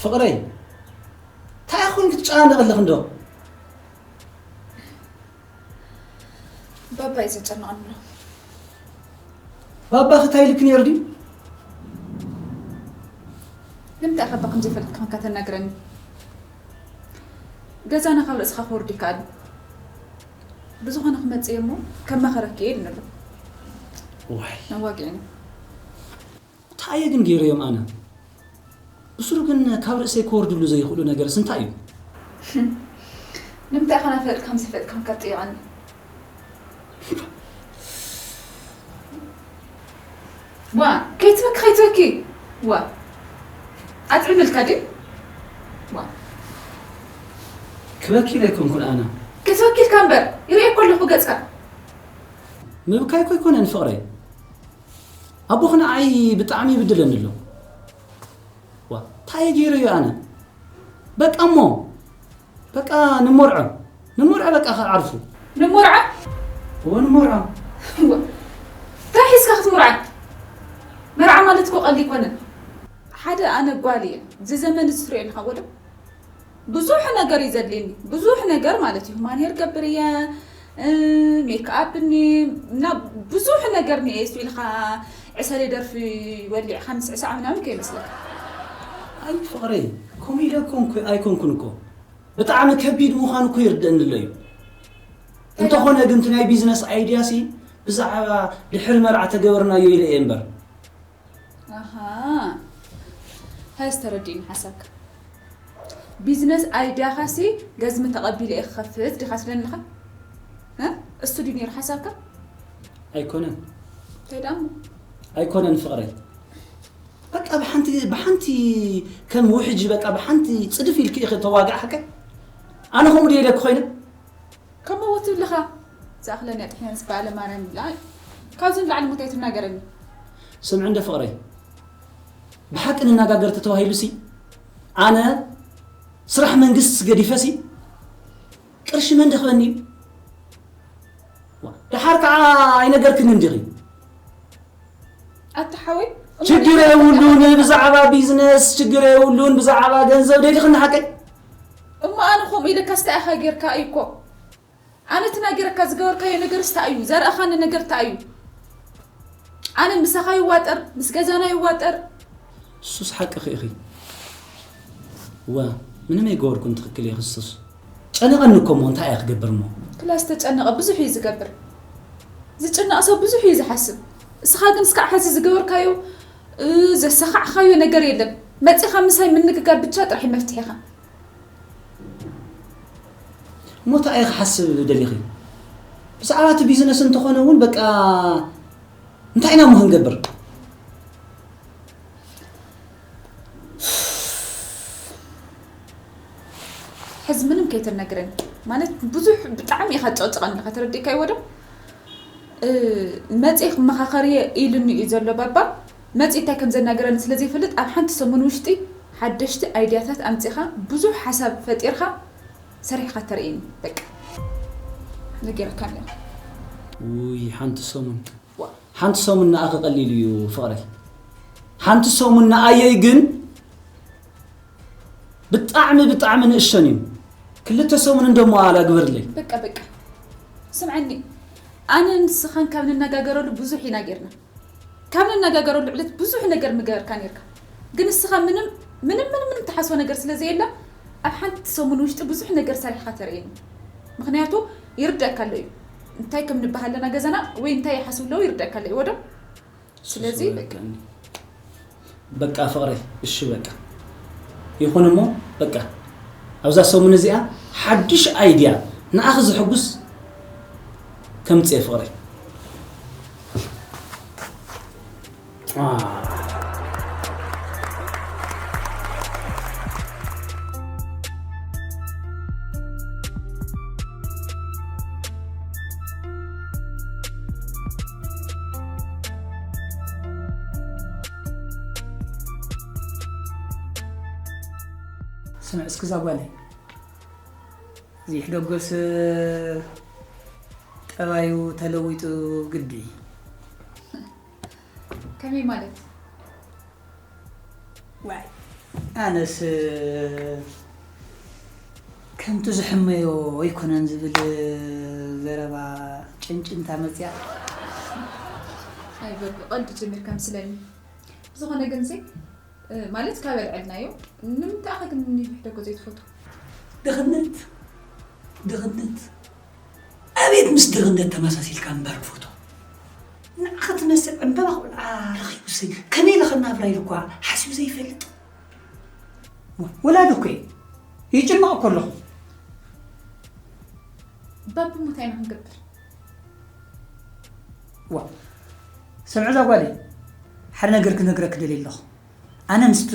ፍቕረይ፣ እንታይ ኮይኑ ክትጨናነቕ ኣለኺ እንዶ? ባባ እዩ ዘጨንቐኒ ኣሎ። ባባኺ እንታይ ኢልኪ ነይሩ ድዩ? ንምንታይ ካባ ከም ዘይፈልጥ ኮንካ ተናግረኒ? ገዛና ካብ ርእስኻ ክወርድ ይከኣል። ብዝኾነ ክመጽእ እየ እሞ ከማኸረኪ እየ ኢሉኒ ኣሎ። ዋይ፣ ኣዋጊዕኒ። እንታይ እየ ግን ገይረዮም ኣነ? ብስሩ ግን ካብ ርእሰይ ክወርድሉ ዘይኽእሉ ነገርስ እንታይ እዩ? ንምንታይ ኢኻ ናፈለጥካ ምስ ፈለጥካ ካብ ጥይቐኒ? ዋ፣ ከይትበኪ፣ ከይትበኪ። ዋ፣ ኣጥዕምልካ ድዩ? ዋ፣ ክበኪ ኢለ ኣይኮንኩን ኣነ። ክትበኪ ኢልካ እምበር፣ ይርእየካ ኣለኹ ገጽካ። ምብካይ እኮ ኣይኮነን ፍቕረይ። ኣቦኺ ንዓይ ብጣዕሚ ይብድለኒ ኣሎ። ዋ፣ እንታይ እየ ገይረዮ ኣነ? በቃ እሞ፣ በቃ ንመርዖ፣ ንመርዖ በቃ ክዓርፉ። ንመርዓ? እወ ንመርዖ። ዋ፣ እንታይ ሒዝካ ክትምርዓ? መርዓ ማለት እኮ ቀልዲ ኣይኮነን። ሓደ ኣነ ጓል እየ። እዚ ዘመን እዚ ትሪኦ ኣለኻ ወዶ? ብዙሕ ነገር እዩ ዘድልየኒ። ብዙሕ ነገር ማለት እዩ። ማንሄር ገብር እየ፣ እ፣ ሜክኣፕ እኒ፣ እና ብዙሕ ነገር እኒኤ። እሱ ኢልካ ዕሰለ ደርፊ ወሊዕካ ምስ ዕሳዕ ምናምን ከይመስለካ። ኣይ ፍቕረይ፣ ከምኡ ኢለ እኮ እንኮ-፣ ኣይኮንኩን እኮ። ብጣዕሚ ከቢድ ምዃኑ እኮ ይርደኣኒ ኣሎ እዩ። እንተኾነ ግን እቲ ናይ ቢዝነስ ኣይድያ ሲ ብዛዕባ ድሕሪ መርዓ ተገበርናዮ ኢለ እየ እምበር። ኣሃ፣ ሀዝ ተረዲእኒ ሓሳብካ። ቢዝነስ ኣይድያኻ ሲ ገዝሚ ተቐቢለ እየ ክኸፍት ዲኻ ትብለኒ ኣለኻ? እ? እሱ ድዩ ነይሩ ሓሳብካ? ኣይኮነን። እንታይ ደኣ እሞ? ኣይኮነን ፍቕረይ። በቃ ብሓንቲ፣ ብሓንቲ ከም ውሕጂ በቃ ብሓንቲ ጽድፍ ኢልኪ ኢኺ ተዋጋእሓከ? ኣነ ከምኡ ድየ ኢለኪ ኮይነ? ከምኡ ትብልኻ? ዝኣኽለኒ ኣጥሒነ ምስ በዓለ ማርያም ይብላ። ካብዚ ንላዕሊ ሞት ኣይትናገረኒ። ስምዒ እንደ ፍቕረይ፣ ብሓቂ ንነጋገር ተተባሂሉ ሲ ኣነ ስራሕ መንግስቲ ገዲፈ ሲ ቅርሺ መን ደኽበኒ እዩ? ዋ፣ ደሓር ከዓ ኣይነገርክን እንዲኺ። ኣታ ሓወይ፣ ችግር የብሉን ብዛዕባ ቢዝነስ፣ ችግር የብሉን ብዛዕባ ገንዘብ ደሊኽኒ ሓቀይ። እሞ ኣነ ከምኡ ኢለካ ስታይ ኢኻ ጌርካ እዩ እኮ። ኣነ ተናጊረካ ዝገበርካዮ ነገር ስታይ እዩ? ዘርእኻኒ ነገር እንታይ እዩ? ኣነ ምሳኻ ይዋጠር፣ ምስ ገዛና ይዋጠር። እሱስ ሓቅኺ ኢኺ። ዋ፣ ምንም ኣይገበርኩን፣ ትኽክል ኢኺ። እሱስ ጨነቐኒ እኮ እሞ እንታይ እየ ክገብር እሞ? ክላስ ተጨነቐ ብዙሕ እዩ ዝገብር። ዝጭነቕ ሰብ ብዙሕ እዩ ዝሓስብ። እስኻ ግን እስካዕ ሕዚ ዝገበርካዮ፣ እ፣ ዘሳኻዕካዮ ነገር የለን። መጺኻ ምሳይ ምንግጋር ብቻ ጥራሕ እዩ መፍትሒኻ። እሞ እንታይ እየ ክሓስብ ደሊኺ? ብዛዕባ እቲ ቢዝነስ እንተኾነ እውን በቃ እንታይ ኢና እሞ ክንገብር? ሕዚ ምንም ከይተነግረኒ ማለት ብዙሕ ብጣዕሚ ኢኻ ትጨቕጭቐኒ ኣለኻ ተረዲእካይ ወዶ እ፣ መፂእ ክመኻኸር እየ ኢሉኒ እዩ ዘሎ ባባ መፂእ እንታይ ከም ዘናገረኒ ስለ ዘይፈልጥ ኣብ ሓንቲ ሰሙን ውሽጢ ሓደሽቲ ኣይድያታት ኣምፂኻ ብዙሕ ሓሳብ ፈጢርካ ሰሪሕካ ተርእየኒ በቃ ነጊረካ ኣለኹ ውይ ሓንቲ ሰሙን ዋ ሓንቲ ሰሙን ንኣኺ ቀሊል እዩ ፍቕረይ ሓንቲ ሰሙን ንኣየይ ግን ብጣዕሚ ብጣዕሚ ንእሸን እዩ ክልተ ሰሙን እንደሞ ኣላ ግበርለይ በቃ በቃ ስምዐኒ ኣነ ንስኻን ካብ ንነጋገረሉ ብዙሕ ኢና ጌርና ካብ ንነጋገረሉ ዕለት ብዙሕ ነገር ምገበርካ ኔርካ ግን ንስኻ ምንም ምንም ምንም ምንም ትሓስቦ ነገር ስለ ዘየለ ኣብ ሓንቲ ሰሙን ውሽጢ ብዙሕ ነገር ሰሪሕካ ተርእየኒ ምኽንያቱ ይርደእካ ኣሎ እዩ እንታይ ከም ንበሃል ኣለና ገዛና ወይ እንታይ ይሓስቡ ኣለዉ ይርደእካ ኣሎ እዩ ወዶ ስለዚ በቃ ፍቕረይ እሺ በቃ ይኹን እሞ በቃ ኣብዛ ሰሙን እዚኣ ሓድሽ ኣይድያ ንኣኺ ዝሕጉስ ከምፅእ ፍቕረይ ስምዕ እስኪ እዛ ጓለይ እዚሕ ደጎስ ጠባዩ ተለዊጡ ግዲ ከመይ ማለት ዋይ ኣነስ ከምቲ ዝሕመዮ ኣይኮነን ዝብል ዘረባ ጭንጭንታ መፅያ። ኣይ በሉ ቀልዲ ጀሚርካ ምስለኒ። ብዝኾነ ግን ሲ ማለት ካብ ኣልዐልናዮ ንምንታይ ኣኸ ግን ንሕደጎ ዘይትፈቱ? ድኽነት ድኽነት ኣቤት ምስ ድኽነት ተመሳሲልካ ምንባር ክፈቶ። ንዓኻ ትመስል ዕምበባ ክብልዓ ረኺቡሲ ከመይ ኢለ ከናብራ ኢሉ እኳ ሓሲቡ ዘይፈልጥ። ወላዲ እኮ እየ። ይጭነቕ እኮ ኣለኹ። ባቢ ሞት ኣይና ክንገብር። ዋ ስምዒ እዛ ጓለይ ሓደ ነገር ክነግረክ ደልየ ኣለኹ። ኣነ ምስቲ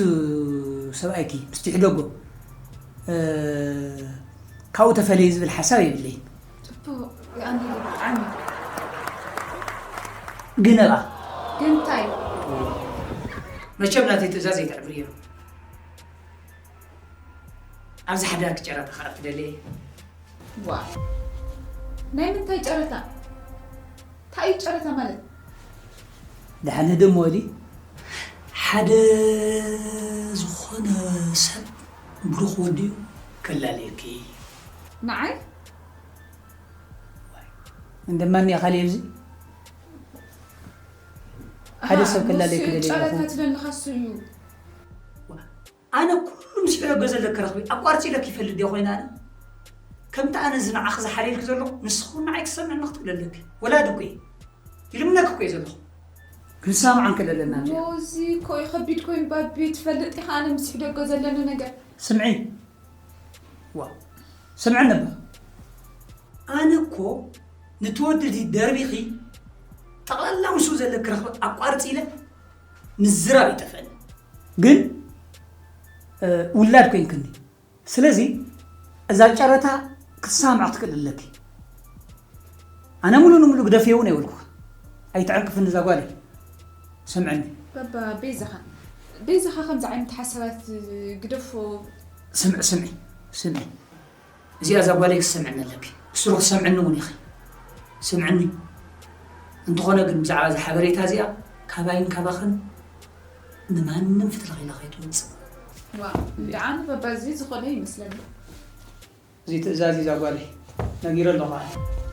ሰብኣይኪ ምስቲ ሕደጎ ካብኡ ተፈለዩ ዝብል ሓሳብ የብለይ። ጽቡቕ ይኣንዲ ብጣዕሚ። ግን እባ ግን እንታይ? መቸም ናተይ ትእዛዝ ኣይተዕብርዮ። ኣብዚ ሓዳርኪ ጨረታ ክኣቱ ደልየ። ዋ ናይ ምንታይ ጨረታ? እንታይ እዩ ጨረታ ማለት? ደሓን ህደ እሞ ወዲ ሓደ ዝኾነ ሰብ ብሩኽ ወዲኡ ከላልየኪ። ንዓይ? እንደማን እያ ካልእ ኣብዚ ሓደ ሰብ ከላልየኪ ንሱ ደልየ ጨረታ ኣለኹ። ትደልኻ እሱ እዩ። ኣነ ኩሉ ምስ ሕደጎ ዘለኪ ረኽቢ ኣቋርፂ ኢለኪ ይፈልጥ ዲየ ኮይነ ኣነ ከምቲ ኣነ እዚ ንዓኺ ዝሓልየልኪ ዘለኹ ንስኺ እውን ንዓይ ክሰምዕኒ ክትብል ኣለኪ። ወላዲ እኮ እየ። ይልምነኪ እኮ እየ ዘለኹ። ክንሰማማዕ እንከለለና እንዲና። ሞዚ እኮ እዩ ከቢድ ኮይኑ ባቢ ትፈልጥ ኢኻ ኣነ ምስ ሕደጎ ዘለኒ ነገር። ስምዒ ዋ ስምዕኒ እባ ኣነ እኮ ንትወድዲ ደርቢኺ ጠቕላላ ምስኡ ዘለኪ ረኽቢ ኣቋርፂ ኢለ ምዝራብ ይጠፍአኒ። ግን ውላድ ኮይንክኒ ስለዚ እዛ ጨረታ ክትሰማምዕ ክትክእል ኣለኪ። ኣነ ሙሉ ንሙሉ ግደፍዮ እውን ኣይበልኩ። ኣይትዕንቅፍኒ እዛ ጓለይ። ስምዕኒ። ባባ ቤዛኻ ቤዛኻ ከምዚ ዓይነት ሓሳባት ግደፎ። ስምዒ ስምዒ ስምዒ እዚኣ እዛ ጓለይ ክትሰምዕኒ ኣለኪ። ብስሩ ክትሰምዕኒ እውን ኢኺ። ስምዕኒ። እንተኾነ ግን ብዛዕባ እዛ ሓበሬታ እዚኣ ካባይን ካባኽን ንማንም ፍትለኺ ኢላ ከይትወፅእ። ዋ ደኣ ንበባ እዚ ዝኾነ ይመስለኒ። እዚ ትእዛዝ እዩ ዛጓለይ ነጊረ ኣለኹ ኣነ።